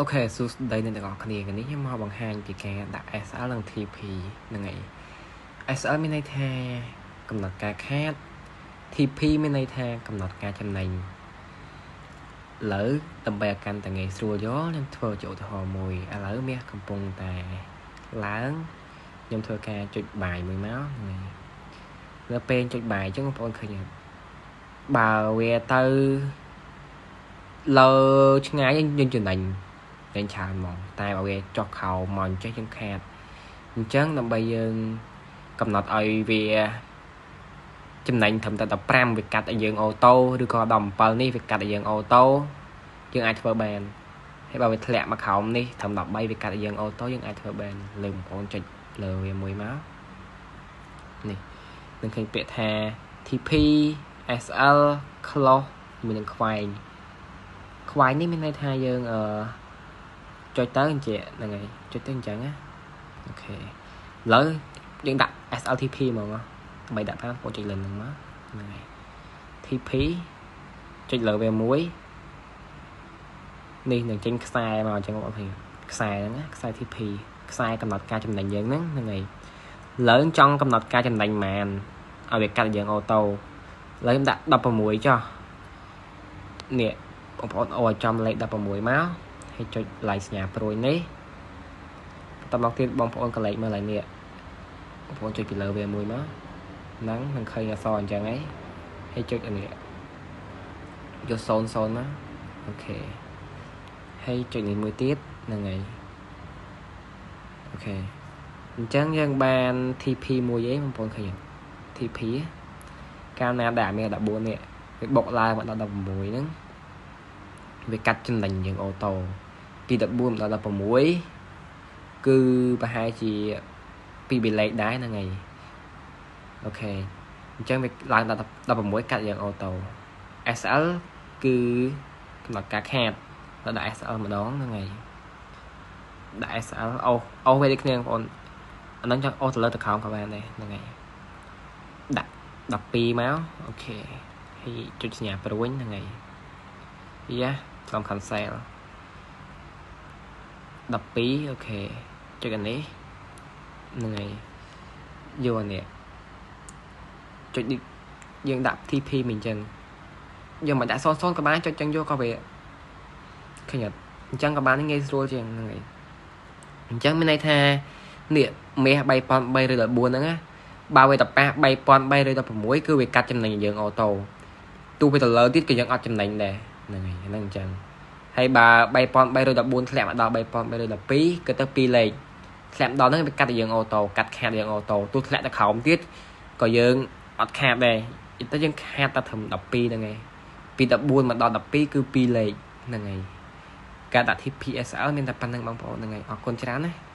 OK សួស្តីអ្នកទាំងអស់គ្នាថ្ងៃនេះខ្ញុំមកបង្ហាញពីការដាក់ SL និង TP ហ្នឹងហើយ SL មានន័យថាកំណត់ការខាត TP មានន័យថាកំណត់ការចំណេញឥឡូវដើម្បីឲ្យកាន់តែងាយស្រួលយល់ខ្ញុំធ្វើជាឧទាហរណ៍មួយឥឡូវមាសកំពុងតែឡើងខ្ញុំធ្វើការចុច buy មួយមកហ្នឹងហើយនៅពេលចុច buy អញ្ចឹងបងប្អូនឃើញបើវាទៅលើឆ្ងាយយើងចំណេញតែច្រើនហ្មងតែបើវាចុះខោមកអញ្ចេះយើងខាតអញ្ចឹងដើម្បីយើងកំណត់ឲ្យវាចំណេញត្រឹមតែ15វាកាត់ឲ្យយើង auto ឬក៏17នេះវាកាត់ឲ្យយើង auto យើងអាចធ្វើបានហើយបើវាធ្លាក់មកក្រោមនេះត្រឹម13វាកាត់ឲ្យយើង auto យើងអាចធ្វើបានលើបងប្អូនចុចលើវាមួយមកនេះនឹងឃើញពាក្យថា TP SL close ជាមួយនឹងខ្វែងខ្វែងនេះមានន័យថាយើងអឺចុចទៅអញ្ចឹងហ្នឹងហើយចុចទៅអញ្ចឹងណា OK ឥឡូវយើងដាក់ SLTP ហ្មងដើម្បីដាក់តាមបងចុចលើហ្នឹងមកហ្នឹងហើយ TP ចុចលើវាមួយនេះនឹងចេញខ្សែមកអញ្ចឹងបងប្អូនខ្សែហ្នឹងណាខ្សែ TP ខ្សែកំណត់ការចំណេញយើងហ្នឹងហ្នឹងហើយឡើងចង់កំណត់ការចំណេញប៉ុន្មានឲ្យវាកាត់យើង auto ឥឡូវខ្ញុំដាក់16ចុះនេះបងប្អូនអូឲ្យចំលេខ16មកហើយចុច like សញ្ញាព្រួយនេះបន្តមកទៀតបងប្អូនកលេចមើលឡើងនេះបងប្អូនចុចពីលើវាមួយមកហ្នឹងនឹងឃើញអក្សរអញ្ចឹងហីហើយចុចអានេះយក0 0មក OK ហើយចុចនេះមួយទៀតហ្នឹងហើយ OK អញ្ចឹងយើងបាន TP មួយឯងបងប្អូនឃើញ TP កាលណាដាក់មាន14នេះវាបុកឡើងមកដល់16ហ្នឹងវាកាត់ចំណេញយើង auto ពី14ដល់16គឺប្រហែលជា2បេលេខដែរហ្នឹងហើយ OK អញ្ចឹងវាឡើងដល់16កាត់យើង auto SL គឺកំណត់ការខាតដល់ដាក់ SL ម្ដងហ្នឹងហើយដាក់ SL អូសអូសវាដូចគ្នាបងប្អូនអាហ្នឹងចង់អូសទៅលើទៅក្រោមក៏បានដែរហ្នឹងហើយដាក់12មក OK ហើយចុចសញ្ញាព្រួញហ្នឹងហើយយ៉ាសូម cancel 12 OK ចុចអានេះហ្នឹងហើយយកអានេះចុចនេះយើងដាក់ TP មិនអញ្ចឹងយើងមិនដាក់0 0ក៏បានចុចចឹងយកក៏វាឃើញអត់អញ្ចឹងក៏បានងាយស្រួលជាងហ្នឹងហើយអញ្ចឹងមានន័យថានេះមាស3314ហ្នឹងណាបើវាតប៉ះ3316គឺវាកាត់ចំណេញយើង auto ទោះវាទៅលើទៀតក៏យើងអត់ចំណេញដែរហ្នឹងហើយហ្នឹងអញ្ចឹងហើយបើ3314ធ្លាក់មកដល់3312គឺទៅ2លេខធ្លាក់ដល់ហ្នឹងវាកាត់ឲ្យយើង auto កាត់ខាតយើង auto ទោះធ្លាក់ទៅក្រោមទៀតក៏យើងអត់ខាតដែរទៅយើងខាតតែត្រឹម12ហ្នឹងឯងពី14មកដល់12គឺ2លេខហ្នឹងហើយការដាក់ TPSL មានតែប៉ុណ្្នឹងបងប្អូនហ្នឹងហើយអរគុណច្រើនណា។